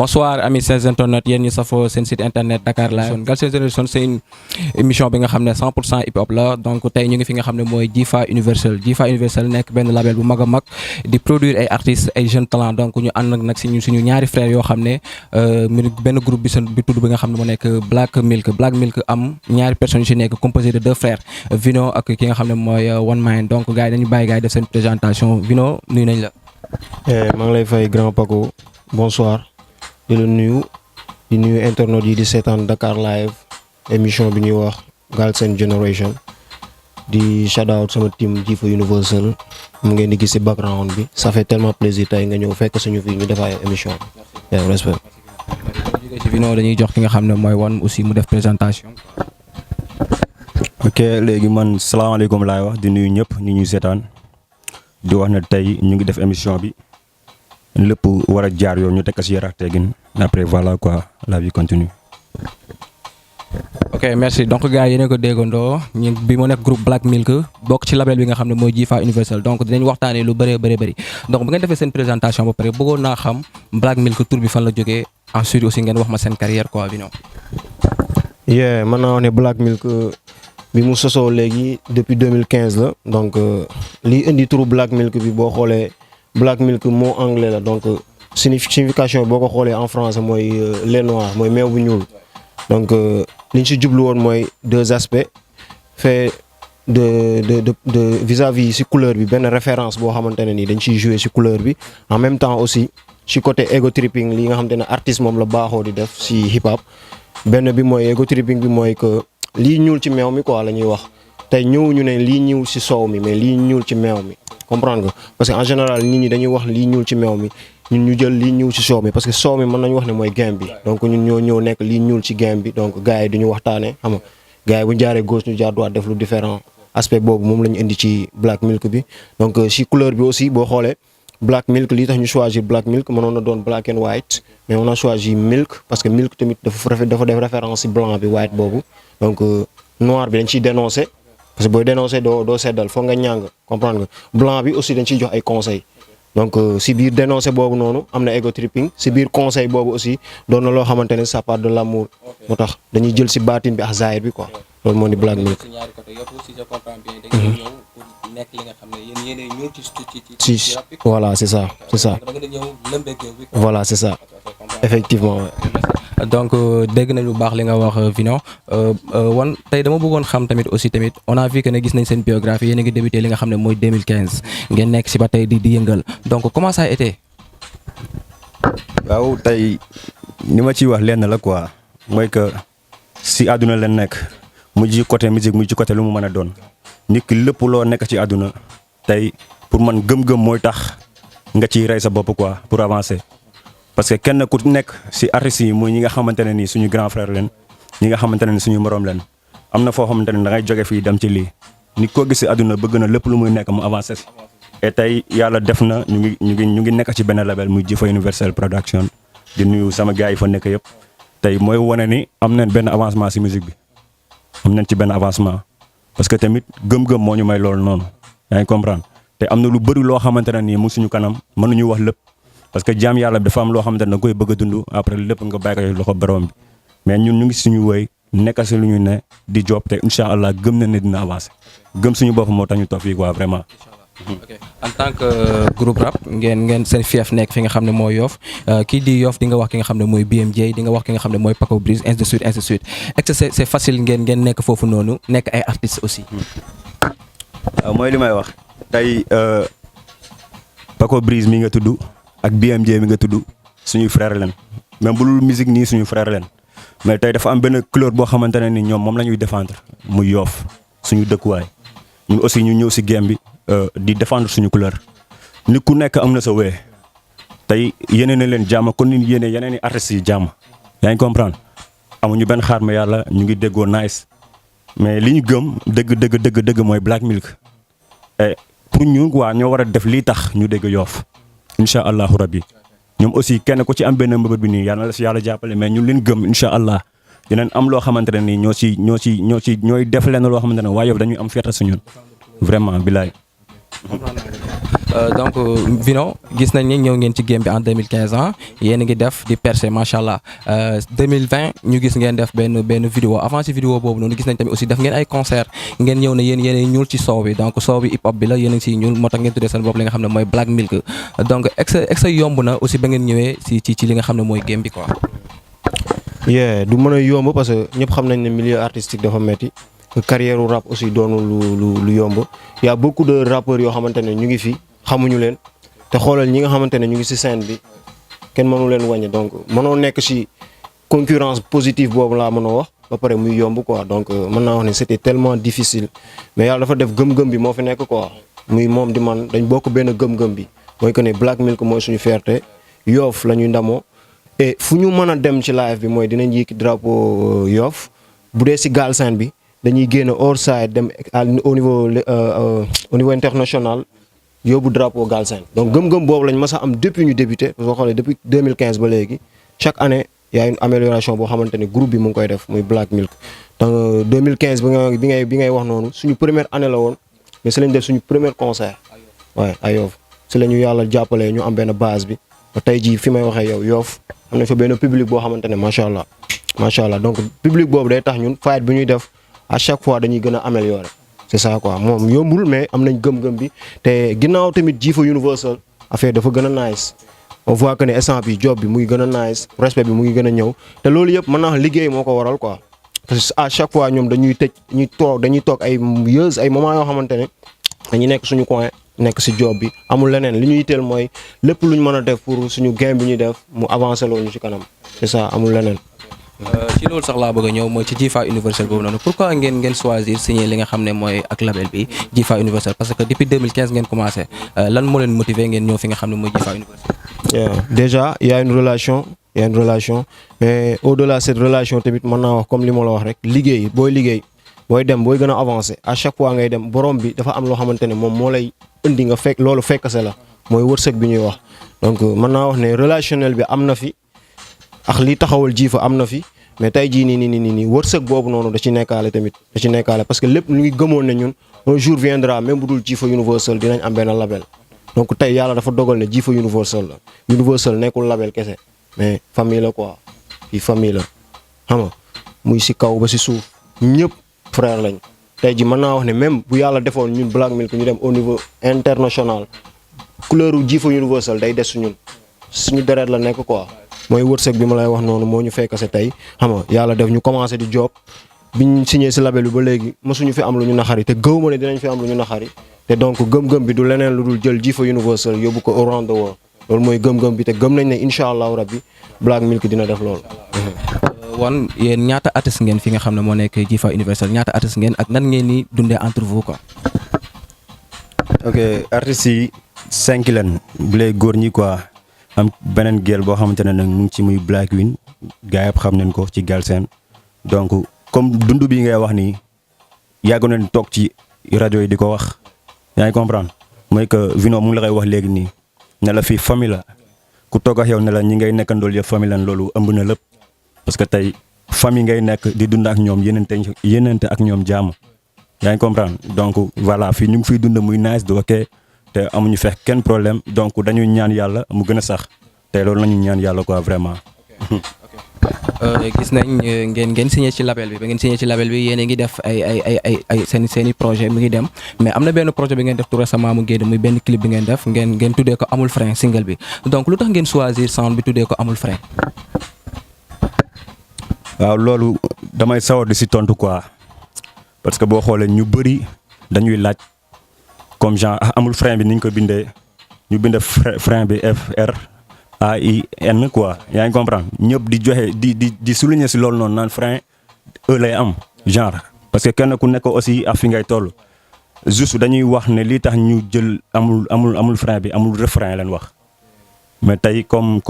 Bonsoir amis chers internautes yéen ñi safoo seen site internet Dakar Live. Galsen Génération c'est une émission bi nga xam ne 100% hip hop la donc tey ñu ngi fi nga xam ne mooy Jifa Universal nekk benn label bu mag a mag di produire ay artistes ay jeunes talents donc ñu ànd nag si suñu ñaari frères yoo xam ne benn groupe bi tudd bi nga xam ne moo nekk Black Milk am ñaari personnes yu si nekk composé de deux frères Vino ak ki nga xam ne mooy One Mind donc gars yi dañu bàyyi gars yi def seen présentation Vino nuyu nañ la. maa ngi lay fay grand Paco bonsoir. di la nuyu internautes yi di seetaan Dakar Live émission bi ñuy wax Galsen Génération di shout out sama team Jifa Universal mu ngeen di gis ci background bi ça fait tellement plaisir tey nga ñëw fekk suñu fii ñu def ay émission respect. ci Vino dañuy jox ki nga xam ne mooy One aussi mu def présentation. ok léegi man salaamaaleykum laay wax di nuyu ñëpp ñi ñuy seetaan di wax ne tey ñu ngi def émission bi. lépp war a jaar yoon ñu teg ko si yar ak teggin après voilà quoi la vie continue. ok merci donc gars yi yéen a ko déggandoo ñun bi mu nekk groupe Black Milk bokk ci label bi nga xam ne mooy Jifa Universal donc dinañ waxtaanee lu bëree bëri donc bu ngeen defee seen présentation ba pare bëggoon naa xam Black Milk tur bi fan la jógee ensuite aussi ngeen wax ma seen carrière quoi bi non. mën naa wax ne Black Milk bi mu sosoo léegi depuis 2015 la donc li indi turu Black Milk bi boo xoolee. Black Milk mot anglais la donc signification boo ko xoolee en français mooy lait noir mooy meew bu ñuul donc li ñu si jublu woon mooy deux aspects fait de vis-à-vis si couleur bi benn référence boo xamante ne nii dañ ciy jouer si couleur bi en même temps aussi si côté ego tripping li nga xamante ne artiste moom la baaxoo di def si hip hop benn bi mooy ego tripping bi mooy que lii ñuul ci meew mi quoi la ñuy wax tey ñëwuñu ne lii ñuul si soow mi mais lii ñuul ci meew mi. comprendre nga parce que en général nit ñi dañuy wax lii ñuul ci meew mi ñun ñu jël lii ñuul ci soow mi parce que soow mi mën nañu wax ne mooy game bi donc ñun ñoo ñëw nekk lii ñuul ci game bi donc gars yi duñu waxtaanee xam nga gars yi bu ñu jaaree gauche ñu jaar droite def lu différent aspect boobu moom la ñu indi ci Black Milk bi donc ci couleur bi aussi boo xoolee Black Milk lii tax ñu choisir Black Milk mënoon na doon black and white mais on a choisi milk parce que milk tamit dafa def référence ci blanc bi white boobu donc noir bi dañ ciy dénoncer. parce que booy dénoncé doo seddal foog nga ñàng comprendre nga blanc bi aussi dañ ciy jox ay conseils donc si biir dénoncé boobu noonu am na ego tripping si biir conseil boobu aussi doon na loo xamante ne ça part de l'amour moo tax dañuy jël si baatin bi ak zaahir bi quoi loolu moo di Black Milk. si voilà c'est ça voilà c'est ça effectivement. donc dégg nañ bu baax li nga wax Vino One tey dama bëggoon xam tamit aussi tamit on a vu que ne gis nañ seen biographie yéen a ngi débuté li nga xam ne mooy 2015 ngeen nekk si ba tey di yëngal donc comment ça a été. waaw tey ni ma ciy wax lenn la quoi mooy que si àdduna leen nekk mu ci côté musique mu ci côté lu mu mën a doon nit ki lépp loo nekk ci àdduna tey pour man gëm-gëm mooy tax nga ciy rey sa bopp quoi pour avancer. parce que kenn ku nekk ci artistes yi mooy ñi nga xamante ne nii suñu grand frère leen ñi nga xamante ne ni suñu morom leen am na foo xamante ne da ngay jóge fii dem ci lii ni ko gis ci àdduna bëgg na lépp lu muy nekk mu avancé si. et tey yàlla def na ñu ngi nekk ci benn label muy Jifa Universal Production di nuyu sama gars yi fa nekk yëpp tey mooy wane ni am nañ benn avancement ci musique bi am nañ ci benn avancement parce que tamit gëm-gëm moo ñu may loolu noonu yaa ngi comprendre te am na lu bëri loo xamante ne nii mu suñu kanam mënuñu wax lépp. parce que jaam yàlla bi dafa am loo xamante ne da koy bëgg a dund après lépp nga bàyyi ko loxo borom bi mais ñun ñu ngi suñu woy nekk si lu ñu ne di job te incha allah gëm na ne dina avancer gëm suñu bopp moo tax ñu toog fii quoi vraiment. ok en tant que groupe rap ngeen seen fief nekk fi nga xam ne mooy Yoff kii di Yoff di nga wax ki nga xam ne mooy BMJ di nga wax ki nga xam ne mooy Paco Briz ainsi de suite est-ce que c'est facile ngeen nekk foofu noonu nekk ay artistes aussi. mooy li may wax tey Paco Briz mi nga tudd. ak BMJ mi nga tudd suñuy frère leen même bu dul musique nii suñu frère leen mais tey dafa am benn couleur boo xamante ne ni ñoom moom la ñuy défendre muy Yoff suñu dëkkuwaay ñun aussi ñu ñëw si game bi di défendre suñu couleur nit ku nekk am na sa wee tey yéene na leen jàmm kon ni yéene yeneen i artistes yi jàmm yaa ngi comprendre amuñu benn xaar ma yàlla ñu ngi déggoo nice mais li ñu gëm dëgg mooy Black Milk et pour ñu waa ñoo war a def lii tax ñu dégg Yoff incha allahu rabbi ñoom aussi kenn ku ci am benn mbëbët bi nii yàlla na la si yàlla jàppale mais ñun leen gëm incha allah dinañ am loo xamante ne nii ñooy def leen loo xamante ne waaye yow dañuy am fierté si ñun vraiment bilaay. donc Vino gis nañ ni ñëw ngeen ci game bi en 2015 ans yéen a ngi def di percer macha allah 2020 ñu gis ngeen def benn vidéo avant ci vidéo boobu noonu gis nañ tamit aussi def ngeen ay concert ngeen ñëw ne yéen yéen ñuul ci soow bi donc soow bi hip hop bi la yéen a ngi siy ñuul moo tax ngeen tuddee seen bopp li nga xam ne mooy Black Milk donc ex yomb na aussi ba ngeen ñëwee ci li nga xam ne mooy game bi quoi. du mën a yomb parce que ñëpp xam nañ ne milieu artistique dafa metti carrière rap aussi doonul lu yomb y a beaucoup de rappeurs yoo xamante ne ñu ngi fi xamuñu leen te xoolal ñi nga xamante ne ñu ngi ci scène bi kenn mënu leen wàññi donc mënoo nekk ci concurrence positive boobu laa mën a wax ba pare muy yomb quoi donc mën naa wax ne c'était tellement difficile mais yàlla dafa def gëm-gëm bi moo fi nekk quoi muy moom di man dañ bokk benn gëm-gëm bi mooy que ne Black Milk mooy suñu fierté Yoff la ñuy ndamoo et fu ñu mën a dem ci live bi mooy dinañ yéegi drapeau Yoff bu dee ci Galsen bi dañuy génn hors side dem au niveau international yóbbu drapeau Galsen donc gëm-gëm boobu lañ mës a am depuis ñu débuté parce que xoolee depuis 2015 ba léegi chaque année y a une amélioration boo xamante ne groupe bi mu ngi koy def muy Black Milk donc 2015 bi ngay wax noonu suñu première année la woon mais si lañ def suñu premier concert waaye à Yoff si la ñu yàlla jàppalee ñu am benn base bi ba tey jii fi may waxee yow Yoff am nañ fa benn public boo xamante ne macha allah donc public boobu day tax ñun fight bi ñuy def à chaque fois dañuy gën a améliorer c'est ça quoi moom yombul mais am nañ gëm-gëm bi te ginnaaw tamit Jifa Universal affaire dafa gën a nice on voit que ne instant bi job bi mu ngi gën a nice respect bi mu ngi gën a ñëw te loolu yëpp mën naa liggéey moo ko waral quoi parce que à chaque fois ñoom dañuy toog ay years ay moments yoo xamante ne dañuy nekk suñu coin nekk ci job bi amul leneen li ñu yitteel mooy lépp lu ñu mën a def pour suñu game bi ñuy def mu avancer loo ñu ci kanam c'est ça amul leneen. ci loolu sax laa bëgg a ñëw mooy ci Jifa Universal boobu noonu pourquoi ngeen choisir signer li nga xam ne mooy ak label bi Jifa Universal parce que depuis 2015 ngeen commencé lan moo leen motiver ngeen ñëw fi nga xam ne mooy Jifa Universal. Déjà il y a une relation mais au-delà de cette relation tamit mën naa wax comme li ma la wax rek liggéey booy dem booy gën a avancer à chaque fois ngay dem borom bi dafa am loo xamante ne moom moo lay indi nga fekk loolu fekkase la mooy wërsëg bi ñuy wax donc mën naa wax ne relationnel bi am na fi. ak li taxawal Jifa am na fi mais tey jii nii wërsëg boobu noonu da ci nekkaale parce que lépp ñu ngi gëmoon ne ñun un jour viendra même bu dul Jifa Universal dinañ am benn label donc tey yàlla dafa dogal ne Jifa Universal la Universal nekkul label kese mais famille la quoi fii famille la xam nga muy si kaw ba si suuf ñëpp frère lañ tey ji mën naa wax ne même bu yàlla defoon ñun Black Milk ñu dem au niveau international couleur u Jifa Universal day des suñu deret la nekk quoi mooy wërsëg bi ma lay wax noonu moo ñu fekk sa tey xam nga yàlla def ñu commencé di job biñ signé si label bi ba léegi mësuñu fi am lu ñu naxari te gëw ma ne dinañ fi am lu ñu naxari te donc gëm-gëm bi du leneen lu dul jël Jifa Universal yóbbu ko around the world loolu mooy gëm-gëm bi te gëm nañ ne incha allahu rabbi Black Milk dina def loolu. wan yéen ñaata artistes ngeen fi nga xam ne moo nekk Jifa Universal ñaata artistes ngeen ak nan ngeen ni dundee entre vous quoi. ok artistes yi 5 lañ bu lay góor ñi quoi. am beneen gel boo xamante ne nag mu ngi ci muy Black Win gars yëpp xam nañ ko ci Galsen donc comme dund bi ngay wax nii yàgg nañ toog ci rajo yi di ko wax yaa ngi comprendre mooy que Vino mu ngi la koy wax léegi nii ne la fii famille la ku toog ak yow ne la ñi ngay nekkandool yëpp famille lan loolu ëmb na lépp parce que tey famille ngay nekk di dund ak ñoom yenente ak ñoom jàmm yaa ngi comprendre donc voilà fii ñu ngi fiy dund muy nice du ok te amuñu fex kenn problème donc dañuy ñaan yàlla mu gën a sax te loolu lañu ñaan yàlla quoi vraiment. gis nañ ngeen signé ci label bi ba ngeen signé ci label bi yéen a ngi def ay seen projet mi ngi dem mais am na benn projet bi ngeen def tout récemment mu génn muy benn clip bi ngeen def ngeen tuddee ko amul frein single bi donc lu tax ngeen choisir sound bi tuddee ko amul frein. waaw loolu damay sawar di si tontu quoi parce que boo xoolee ñu bëri dañuy laaj. comme genre amul frein bi ni ñu ko bindee ñu bind frein bi FRAIN quoi yaa ngi comprendre ñëpp di joxe di souligner si loolu noonu naan frein lay am genre parce que kenn ku nekk aussi ak fi ngay toll juste dañuy wax ne lii tax ñu jël amul frein bi amul refrain leen wax mais tey comme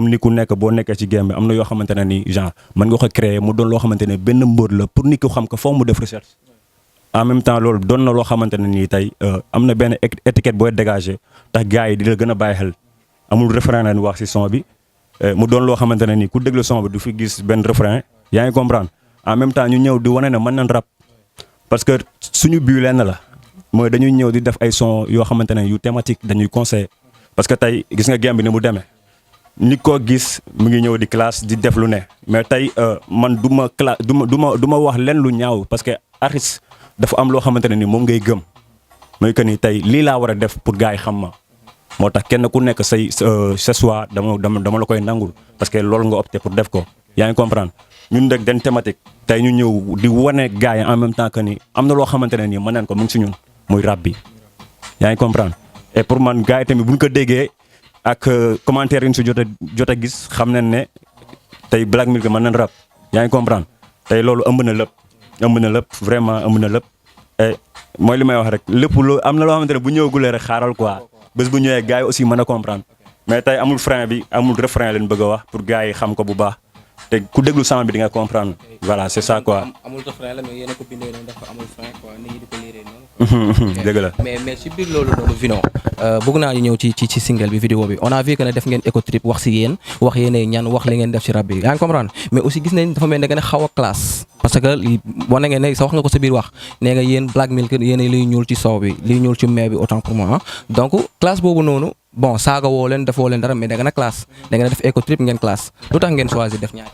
ni ku nekk boo nekkee ci game bi am na yoo xamante ne ni genre mën nga ko créer mu doon loo xamante ne benn mbóot la pour nit ko xam ko foog mu def recherche. en même temps loolu doon na loo xamante ne nii tey am na benn étiquette booy dégager tax gars yi di la gën a bàyyi xel amul refrain leen wax ci son bi mu doon loo xamante ne nii ku déglu son bi du fi gis benn refrain yaa ngi comprendre en même temps ñu ñëw di wane ne mën nañ rap parce que suñu but lenn la mooy dañuy ñëw di def ay son yoo xamante ne yu thématique dañuy conseiller parce que tey gis nga game bi ni mu demee nit koo gis mu ngi ñëw di classe di def lu ne mais tey man du ma wax leen lu ñaaw parce que artiste dafa am loo xamante ne ni moom ngay gëm mooy que ni tey lii laa war a def pour gars yi xam ma moo tax kenn ku nekk sa choix dama la koy nangul parce que loolu nga opté pour def ko yaa ngi comprendre ñun rek den thématique tey ñu ñëw di wane gars yi en même temps que ni am na loo xamante ne nii mën neen ko mu ngi si ñun muy rap bi yaa ngi comprendre et pour man gars yi tamit bu ñu ko déggee ak commentaire yi ñu si jot a gis xam nañ ne tey Black Milk mën nañ rap yaa ngi comprendre tey loolu ëmb na lépp vraiment ëmb na lépp et mooy li may wax rek lépp lu am na loo xamante ne bu ñëwagulee rek xaaral quoi bés bu ñëwee gars yi aussi mën a comprendre mais tey amul frein bi amul refrain leen bëgg a wax pour gars yi xam ko bu baax te ku déglu son bi di nga comprendre voilà c'est ça quoi. amul refrain la mais yéen a ko bindee noonu dafa amul frein quoi nit ñi di ko liiree noonu. dëgg la mais ci biir loolu noonu Vino bëgg naa ñu ñëw ci single bi vidéo bi on a vu que ne def ngeen éco trip wax si yéen wax yéenay ñan wax li ngeen def ci rap bi yaa ngi comprendre mais aussi gis nañ dafa mel ne da ngeen a xaw a classe parce que wane ngeen ne sa wax nga ko sa biir wax nee nga yéen Black Milk yéen liy ñuul ci soow bi liy ñuul ci meew bi autant pour moi donc classe boobu noonu bon saaga woo leen defoo leen dara mais da ngeen a classe da ngeen a def éco trip ngeen classe lu tax ngeen choisir def ñaar.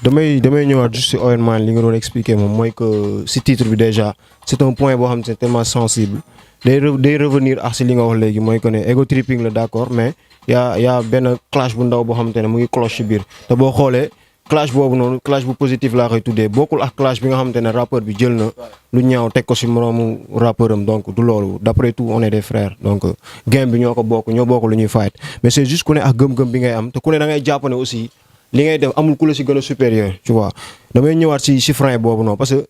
damay ñëwaat juste si Owen Man li nga doon expliquer moom mooy que si titre bi déjà c'est un point boo xam ne c'est tellement sensible day revenir ak si li nga wax léegi mooy que ne ego tripping la d'accord mais y a benn clash bu ndaw boo xam te ne mu ngi cloche ci biir te boo xoolee clash boobu noonu clash bu positif laa koy tuddee bokkul ak clash bi nga xam te ne rappeur bi jël na lu ñaaw teg ko si moroomu rappeur am donc du loolu d'après tout on est des frères donc game bi ñoo bokk lu ñuy fight mais c'est juste ku ne ak gëm-gëm bi ngay am te ku ne da ngay jàpp ne aussi li ngay def amul ku la si gën a supérieur tu vois damay ñëwaat si frein boobu noonu parce que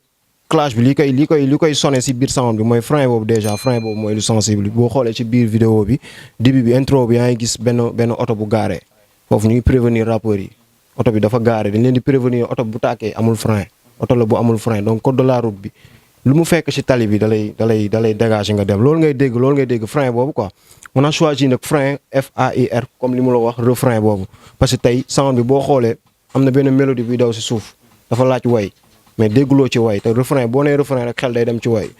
clash bi li koy sonné si biir sound bi mooy frein boobu déjà frein boobu mooy lu sensible boo xoolee ci biir vidéo bi début bi intro bi yaa ngi gis benn oto bu gaare foofu ñu ngi prévenir rappeurs yi oto bi dafa gaare dañ leen di prévenir oto bu tàkkee amul frein oto la bu amul frein donc code de la route bi lu mu fekk ci tali bi da lay dégager nga dem loolu ngay dégg frein boobu quoi on a choisi nag frein FAIR comme li mu la wax refrain boobu parce que tey sound bi boo xoolee am na benn mélodie buy daw si suuf dafa laaj way mais dégguloo ci way te refrain boo nee refrain rek xel day dem ci way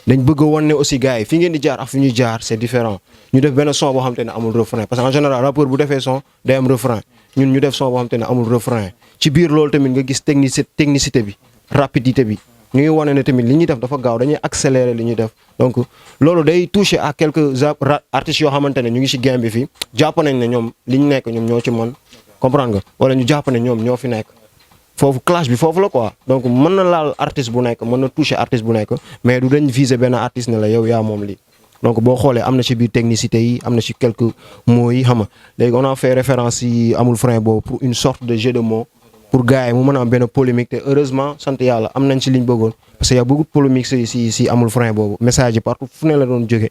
dañ bëgg a wan ne aussi gars yi fi ngeen di jaar ak fi ñuy jaar c'est différent ñu def benn son boo xam te ne amul refrain parce que en général rappeur bu defee son day am refrain ñun ñu def son boo xam te ne amul refrain ci biir loolu tamit nga gis technicité bi rapidité bi ñu ngi wane ne tamit li ñuy def dafa gaaw dañuy accélérer li ñuy def donc loolu day toucher à quelques artistes yoo xamante ne ñu ngi ci game bi fii jàpp nañ ne ñoom li ñu nekk ñoom ñoo ci mën comprendre nga wala ñu jàpp ne ñoom ñoo fi nekk foofu clash bi foofu la quoi donc mën na laal artiste bu nekk mën na toucher artiste bu nekk mais du dañ viser benn artiste ne la yow yaa moom lii donc boo xoolee am na ci biir technicité yi am na ci quelques mots yi xam nga léegi on a fait référence yi amul frein boobu pour une sorte de jeu de mots pour gars yi mu mën a am benn polémique te heureusement sant yàlla am nañ ci liñ bëggoon parce que y a beaucoup de polémique si amul frein boobu message yi partout fu ne la doon jóge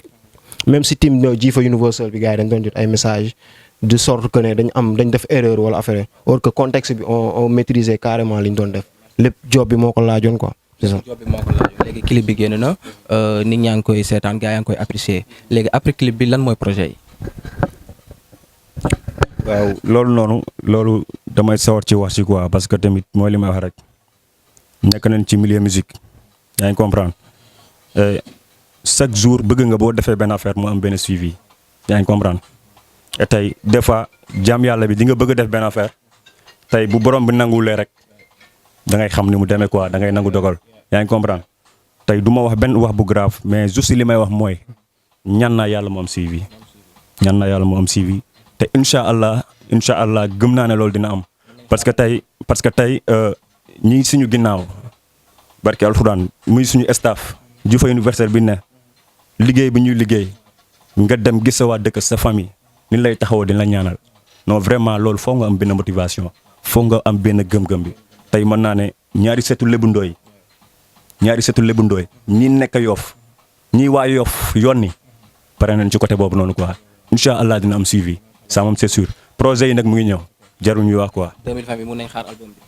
même si team Jifa Universal bi gars yi dañ doon jot ay message de sorte que ne dañ def erreur wala affaire or que contexte bi on maîtrisait carrément li ñu doon def lépp job bi moo ko laajoon quoi c'est ça. job bi moo ko laajoon léegi clip bi génn na nit ñaa ngi koy seetaan gars yaa ngi koy apprécier léegi après clip bi lan mooy projet yi. waaw loolu damay sawar ci wax ci quoi parce que tamit mooy li may wax rek nekk nañ ci milieu musique yaa ngi comprendre chaque jour bëgg nga boo defee benn affaire mu am benn suivi yaa ngi comprendre et tey des fois jaam yàlla bi di nga bëgg a def benn affaire tey bu borom bi nanguwulee rek da ngay xam ni mu demee quoi da ngay nangu dogal yaa ngi comprendre tey du ma wax benn wax bu grave mais juste li may wax mooy ñaan naa yàlla mu am suivi te incha allah gëm naa ne loolu dina am parce que tey ñi suñu ginnaaw barke alxuraan muy suñu staff Jufa Universel bi ne liggéey bi ñuy liggéey nga dem gis sa waa dëkk sa famille ni lay taxawoo dina la ñaanal non vraiment loolu foog nga am benn motivation foog nga am benn gëm-gëm bi tey mën naa ne ñaari setu Lébu Ndooy ñi nekk Yoff ñi waa Yoff yonni pare nañ ci côté boobu noonu quoi incha allah dina am suivi ça moom c'est sûr projet yi nag mu ngi ñëw jarul ñuy wax quoi. 2020 bi mun nañ xaar album bi.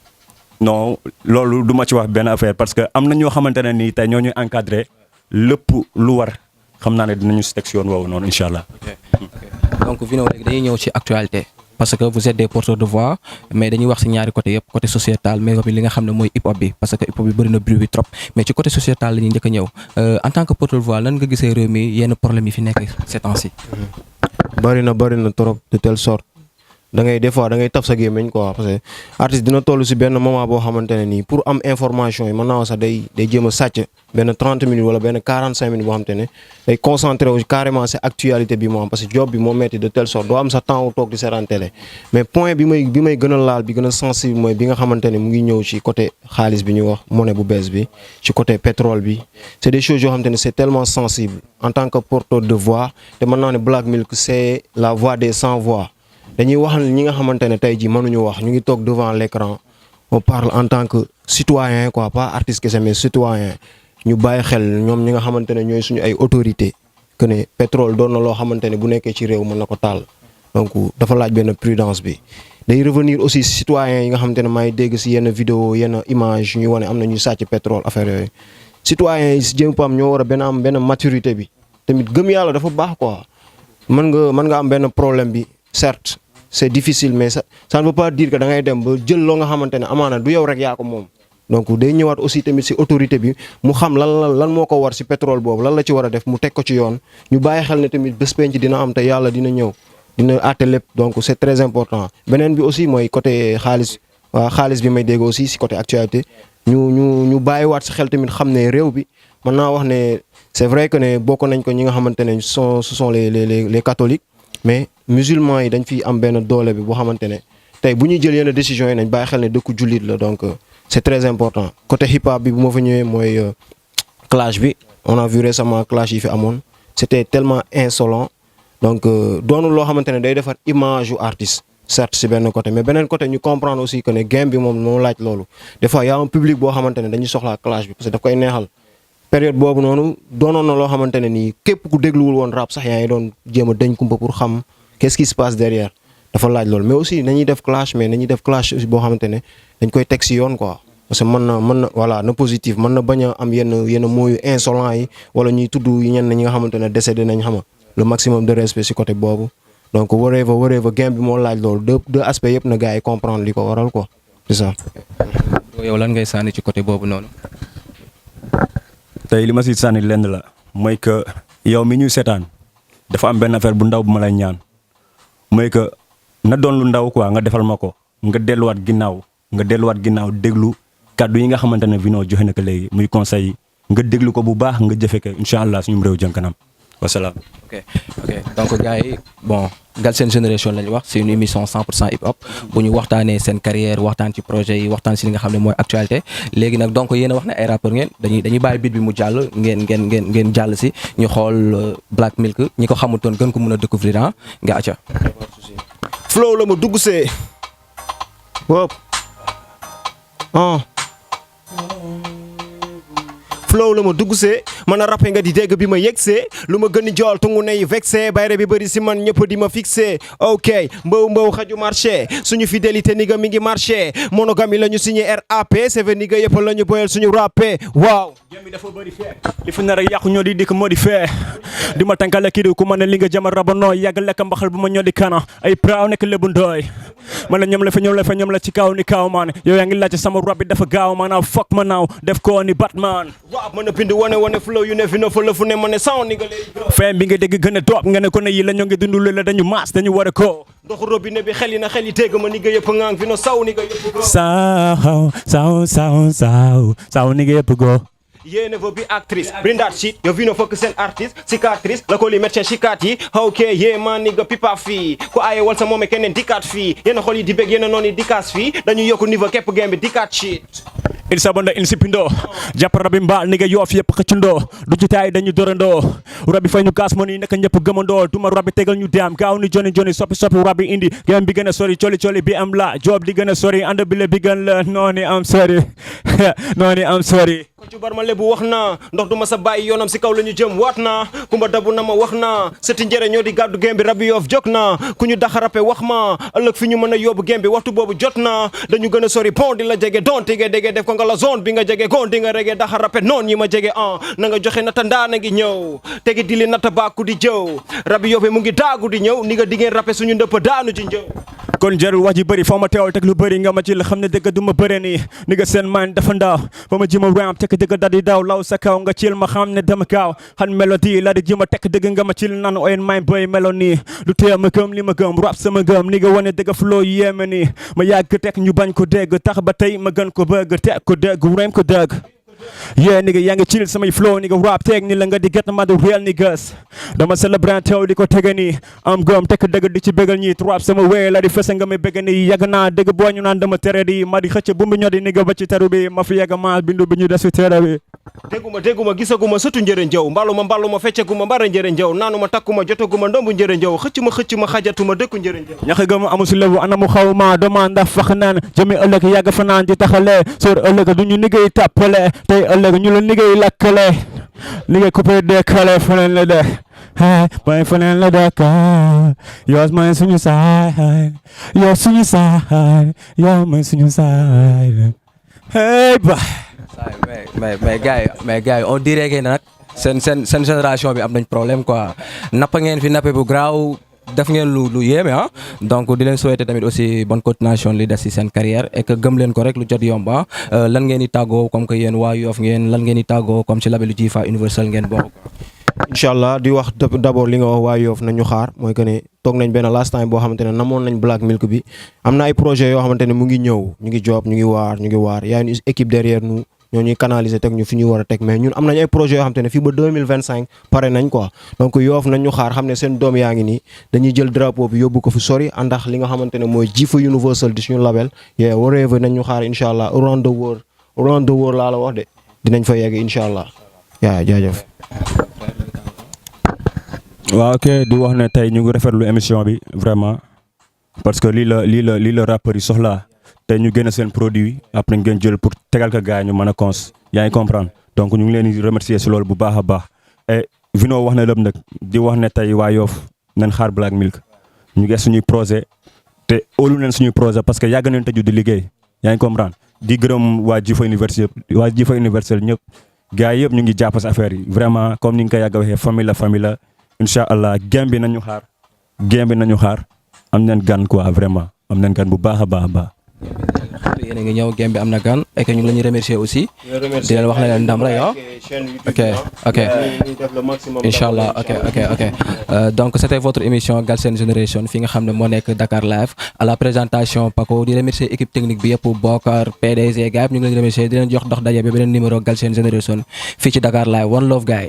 non loolu du ma ci wax benn affaire parce que am na ñoo xamante ne nii tey ñoo ñuy encadré lépp lu war xam naa ne dinañu si teg si yoon woowu noonu incha allah. donc Vino léegi dañuy ñëw ci actualité parce que vous êtes des porteurs de voix mais dañuy wax ci ñaari côté yëpp côté sociétal mais li nga xam ne mooy hip hop bi parce que hip hop bi bëri na bruit bi trop mais ci côté sociétal la ñuy njëkk a ñëw en tant que porteur de voix lan nga gisee réew mi yenn problème yi fi nekk ces temps-ci. bëri na trop de telle sorte da ngay des fois da ngay taf sa gémmiñ quoi parce que artiste dina toll si benn moment boo xamante ne nii pour am information yi mën naa wax sax day jéem a sàcc benn 30 minutes wala benn 45 minutes boo xamante ne day concentré wu carrément si actualité bi moo am parce que job bi moo metti de telle sorte doo am sa temps wu toog di seetaan télé mais point bi may gën a laal bi gën a sensible mooy bi nga xamante ne mu ngi ñëw ci côté xaalis bi ñuy wax monnaie bu bees bi ci côté pétrole bi c'est des choses yoo xamante ne c'est tellement sensible en tant que porteur de voix te mën naa ne Black Milk c'est la voix des sans voix. dañuy wax ñi nga xamante ne tey jii mënuñu wax ñu ngi toog devant l'écran on parle en tant que citoyen quoi pas artiste kese mais citoyen ñu bàyyi xel ñoom ñi nga xamante ne ñooy suñu ay autorité que ne pétrole doon na loo xamante ne bu nekkee ci réew mën na ko taal donc dafa laaj benn prudence bi. day revenir aussi citoyen yi nga xamante ne maay dégg si yenn vidéo yenn image ñu wane am na ñuy sàcc pétrole affaire yooyu citoyen yi si jëm pam ñoo war a am benn maturité bi tamit gëm yàlla dafa baax quoi mën nga am benn problème bi certes. C'est difficile mais ça ne veut pas dire que da ngay dem ba jël loo nga xamante ne amaana du yow rek yaa ko moom donc day ñëwaat aussi tamit ci autorité bi mu xam lan moo ko war ci pétrole boobu lan la ci war a def mu teg ko ci yoon ñu bàyyi xel ne tamit bés penc dina am te yàlla dina ñëw dina àtte lépp donc c'est très important beneen bi aussi mooy côté xaalis bi may dégg aussi ci côté actualité ñu bàyyiwaat ci xel tamit xam ne réew bi mën naa wax ne c'est vrai que ne bokk nañ ko ñi nga xamante ne ce sont les catholiques mais musulmans yi dañ fi am benn doole bi boo xamante ne tey bu ñuy jël yenn décisions yi nañ bàyyi xel ne dëkku jullit la donc c'est très important côté hip hop bi bu ma fa ñëwee mooy clash bi on a vu récemment clash yi fi amoon c'était tellement insolent donc doonul loo xamante ne day defar image yu artiste certes si benn côté mais beneen côté ñu comprendre aussi que ne game bi moom moo laaj loolu des fois y a un public boo xamante ne dañuy soxlaa clash bi parce que daf koy neexal. période boobu noonu doonoon na loo xamante ne nii képp ku dégluwul woon rap sax yaa ngi doon jéem a dañ kumpa pour xam qu'est-ce qui se passe derrière dafa laaj loolu mais aussi nañuy def clash mais nañuy def clash aussi boo xamante ne dañ koy teg si yoon quoi parce que mën na voilà na positif mën na bañ a am yenn mots insolents yi wala ñuy tudd ñenn ñi nga xamante ne décédé nañ xama le maximum de respect si côté boobu donc whatever game bi moo laaj loolu deux aspects yëpp na gars yi comprendre li ko waral quoi c'est ça. yow lan ngay sànni ci côté boobu noonu. tey li ma si sànni lenn la mooy que yow mi ñuy seetaan dafa am benn affaire bu ndaw bu ma lay ñaan mooy que na doon lu ndaw quoi nga defal ma ko nga delluwaat ginnaaw déglu kàddu yi nga xamante ne Vino joxe na ko léegi muy conseil yi nga déglu ko bu baax nga jëfe ko incha allah suñu réew jëm kanam wasalaam. ok donc gars yi bon Galsen Génération lañu wax c'est une émission 100% hip hop bu ñu waxtaanee seen carrière waxtaan ci projet yi waxtaan si li nga xam ne mooy actualité léegi nag donc yéen a wax ne ay rappeurs ngeen dañuy bàyyi beat bi mu jàll ngeen jàll si ñu xool Black Milk ñi ko xamutoon gën ko mën a découvrir nga acca. flow la ma dugg see. wop flow la ma dugg see mën a rappé nga di dégg bi ma yegsee lu ma gën a jool tungu nay vexé bayre bi bëri si man ñëpp di ma fixé ok mbaw xaju marché suñu fidélité ni nga mi ngi marché monogamie la ñu signé RAP CV ni nga yëpp la ñu boyal suñu rappé waaw jëmi dafa bëri fee li fi nar a yàqu ñoo di dikk moo di fee di ma tànkale kii di ku ma ne li nga jama raba nooy yàgg lekk mbaxal bu ma ñoo di kana ay praaw nekk lébu ndooy man la ñoom la ci kaw ni kaw man yow yaa ngi laajte sama rap bi dafa gaaw maanaam fuck ma naaw def ko ni Batman waaw mën a bind wane flow yu ne fi na fa la fu ne ma ne sound ni nga léegi fem bi nga dégg gën a doop nga ne ko ne yi la ñoo ngi dundul la dañu maas dañu war a ko ndoxu robinet bi xel yi dégg ma ni nga yëpp ngaang fi na saw ni nga yëpp saw ni nga yëpp go yéene fa bi actrice brindat shit yow Vino fokk seen artiste cicatrice la ko li médecin chikat yi ok yée maa ni nga pipa fii ku aaye wal sa moome keneen dikkaat fii yéen xol yi di bég yéen noonu yi dikkaas fii dañu yokku niveau képp game bi dikkaat shit il sabanda il sipindo jàpp rabi mbaal ni nga yoof yëpp xëccundoo du ci taay dañu dorandoo rabi fay ñu kaas mo ni naka ñëpp gëmandoo duma rabi tegal ñu deam gaaw ni joni soppi rabi indi game bi gën a sori coli bi am la job di gën a sori ànd bi le bi gën la nooni am sori ko ci bar ma lebu wax na ndox du ma sa bàyyi yoonam si kaw la ñu jëm waat na kumba dabu na ma wax na seti njëre ñoo di gàddu game bi rabi yoof jog na ku ñu daxarape wax ma ëllëg fi ñu mën a yóbbu game bi waxtu boobu jot na dañu gën a sori pont di la jege doon tige dege def ko nga la zone bi nga jege goon di nga rege daxarape noon yi ma jege na nga joxe nata ndaana ngi ñëw tegi di li nata bàkku di jëw rabi yoof mu ngi daagu di ñëw ni nga diggeen rape suñu ndëpp daanu ci njëw kon jarul wax ji bëri foo ma teewal teg lu bëri nga ma ci la xam ne dëgg du ma bëre nii ni nga seen mind dafa ndaw fa ma ji ma ramp tekk dëgg dal di daw law sa kaw nga cil ma xam ne dama kaaw xan mélodie la di ji ma tekk dëgg nga ma cil naan oyen mind boy melo nii lu tee ma gëm li ma gëm rap sama gëm ni nga wane dëgg flow yéeme nii ma yàgg teg ñu bañ ko dégg tax ba tey ma gën ko bëgg teg ko dëgg rem ko dëgg yeah nigga yaa ngi chill samay flow nigga rap teg ni la nga di get ma du real niggas dama celebrant teew di ko tege nii am gëm tekk dëgg di ci bégal ñi rap sama wéy la di fese nga may bëgg nii yàgg naa dëgg boo ñu naan dama tere di ma di xëcc bu mu ñor di nigga ba ci teru bi ma fi yegg ma bindu bi ñu des fi tere bi dégguma gisaguma sëtu njëriñ jaw mbaluma fecceguma mbara njëriñ jaw naanuma takkuma jotaguma ndombu njëriñ jaw xëcc ma xajatuma dëkku njëriñ jaw ñax gëm amu si lebu anamu xaw ma doma ndax fax naan jëmi ëllëg yàgg fa naan di taxale soor ëllëg du ñu liggéey tàppale tey ëllëg ñu la liggéey lakkale liggéey coupé décalé faneen la de mooy faneen la dëkk yow mooy suñu saay yow suñu saay yow mooy suñu saay hey ba mais gars yi on dirait que nag seen génération bi am nañ problème quoi nappa ngeen fi nappe bu graaw def ngeen lu yéeme ah donc di leen souhaiter tamit aussi bonne continuation li des ci seen carrière et que gëm leen ko rek lu jot yomb ah lan ngeen di tàggoo comme que yéen waa Yoff ngeen lan ngeen di tàggoo comme ci labelu Jifa Universal ngeen bokk. incha allah di wax d'abord li nga wax waa Yoff nañu xaar mooy que ne toog nañ benn last time boo xamante ne namoon nañ Black Milk bi am na ay projets yoo xamante ne mu ngi ñëw ñu ngi job ñu ngi waar y a une équipe derrière nous ñoo ñuy canaliser teg ñu fi ñu war a teg mais ñun am nañ ay projets yoo xamante ne fii ba 2025 pare nañ quoi donc Yoff nañ ñu xaar xam ne seen doom yaa ngi nii dañuy jël drapeau bi yóbbu ko fu sori àndax li nga xamante ne mooy Jifa Universal di suñu label whatever nañ ñu xaar incha allah around the world laa la wax de dinañ fa yegg incha allah jaajëf. waaw ok di wax ne tey ñu ngi rafetlu émission bi vraiment parce que lii la rappeurs yi soxlaa tey ñu génn seen produit après ngeen jël pour tegal ko gars yi ñu mën a cons yaa ngi comprendre donc ñu ngi leen di remercier si loolu bu baax a baax et Vino wax na lépp nag di wax ne tey waa Yoff nañ xaar Black Milk ñu ngi suñuy projet te óolu leen suñuy projet parce que yàgg nañ tëju di liggéey yaa ngi comprendre di gërëm waa Jifa Universel ñëpp gars yi yëpp ñu ngi jàpp si affaire yi vraiment comme ni nga ko yàgg a waxee famille la incha allah game bi nañu xaar am nañ gan quoi vraiment am nañ gan bu baax a baax. yéen a ngi ñëw game bi am na gan et que ñu ngi la ñuy remercier aussi di leen wax ne leen ndam rek ok inchallah ok donc c'était votre émission Galsen Generation fi nga xam ne moo nekk Dakar Live à la présentation Paco di remercier équipe technique bi yëpp Bokar PDG gars ñu ngi leen di remercier di leen jox dox daje bi beneen numéro Galsen Generation fii ci Dakar Live one love guy